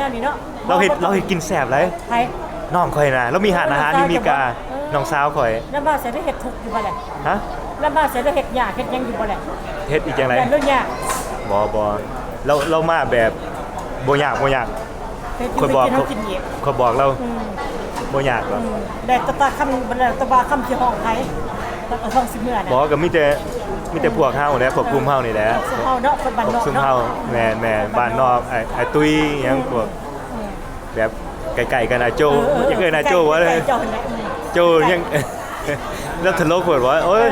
ນວນີ້ເນາະ ລາວເຮັດ ລາວເຮັດກິນແຊບຫຼາຍ ໃຜ? ນ້ອງຂ້ອຍນະ ລາວມີຮ້ານອາຫານຢູ່ເມກາ ນ້ອງສາວຂ້ອຍ ແລ້ວມາເສຍໄດ້ເຮັດທຸກຢູ່ບໍ່ແຫຼະ? ຮະ? ແລ້ວມາເສຍໄດ້ເຮັດຫຍ້າເຮັດຫຍັງຢູ່ບໍ່ແຫຼະ? ເຮັດອີກຈັ່ງໃດ? ແມ່ນລາວຍາກ ບໍ່ ບໍ່ ລາວ ລາວມາແບບບໍ່ຍາກ ບໍ່ຍາກ ເຮັດຢູ່ ຂ້ອຍບອກ ໄປກິນເຮົາກິນອີກ ຂ້ອຍບອກລາວ ອືມ ບໍ່ຍາກດອກ ອືມ ແບກຕາຄຳ ແບກຕາບາຄຳຊິຮ້ອງໃຜ ແລ້ວກໍຮ້ອງຊິເມືອນະ ບໍ່ ກໍມີແຕ່ ມີແຕ່ພວກເຮົາແຫຼະ ພວກກຸ່ມເຮົານີ້ແຫຼະ ພວກຊຸມເຮົາເນາະ ຄົນບ້ານນອກ ພວກຊຸມເຮົາ ເນາະ ແມ່ນໆ ບ້ານນອກ ອ້າຍ ອ້າຍຕຸ້ຍຫຍັງ ອືມ ພວກ ອືມ ແບບໃກ້ໆກັນ ອ້າຍໂຈ້ ເອີ ເອີ ຢາກເອີ້ນອ້າຍໂຈ້ບໍ່ເລີຍ ໃກ້ໆເຈົ້າຫັ້ນແຫຼະ ອືມ ໂຈ້ຍັງ ລາວຕະຫຼົກໂພດວ່າ ໂອ້ຍ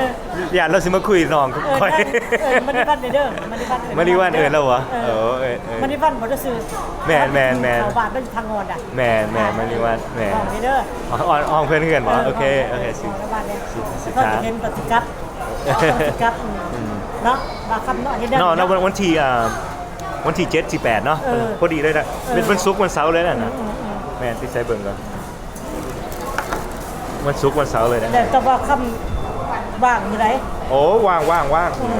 ເອີ ຢ້ານລາວຊິມາຄຸຍນ້ອງ ເອີ ຂ້ອຍ ເອີ ເອີ ມະນີວັນເດີ ມະນີວັນເອີ້ນ ມະນີວັນເອີ້ນລາວບໍ່? ເອີ ເອີ ເອີ ມະນີວັນບໍ່ໄດ້ຊື່ ແມ່ນໆໆ ເຂົ້າບ້ານໄປທາງງອນດະ ແມ່ນໆ ມະນີວັນ ແມ່ນ ເວົ້າເດີ ຫ້ອງ ຫ້ອງເພິ່ນເຮືອນບໍ່? ເອີ ໂອເຄ ໂອເຄ ຊິ ຊິ ຊິ ຊິ ຖ້າເຫັນກໍຊິກັບ ຊິກັບ ອືມ ເນາະ ວ່າຄຳເນາະ ເຫັນແລ້ວເນາະ ວັນທີ ອ່າ ວັນທີເຈັດ ທີແປດເນາະ ເອີ ພໍດີເລີຍນະ ເອີ ເປັນວັນສຸກວັນເສົາເລີຍນະ ອືມໆໆ ແມ່ນ ຕິດໃສ່ເບິ່ງກ່ອນ ວັນສຸກວັນເສົາເລີຍນະ ແຕ່ວ່າຄຳວ່າງມື້ໃດ? ໂອ້ ວ່າງ ວ່າງ ວ່າງ ອືມ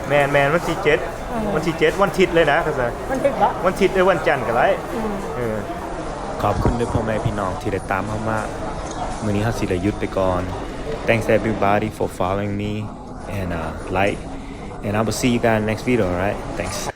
ແມ່ນໆ ວັນທີເຈັດ ເອີ ວັນທີເຈັດ ວັນທິດເລີຍນະ ຄັນຊັ້ນ ວັນທິດບໍ່? ວັນທິດ ຫຼື ວັນຈັນກໍໄດ້ ອືມ ເອີ ຂອບຄຸນເດີພໍ່ແມ່ພີ່ນ້ອງທີ່ໄດ້ຕາມເຮົາມາ ມື້ນີ້ເຮົາຊິໄດ້ຢຸດໄປກ່ອນ Thanks everybody for following me and uh like and I will see you guys next video, alright? Thanks.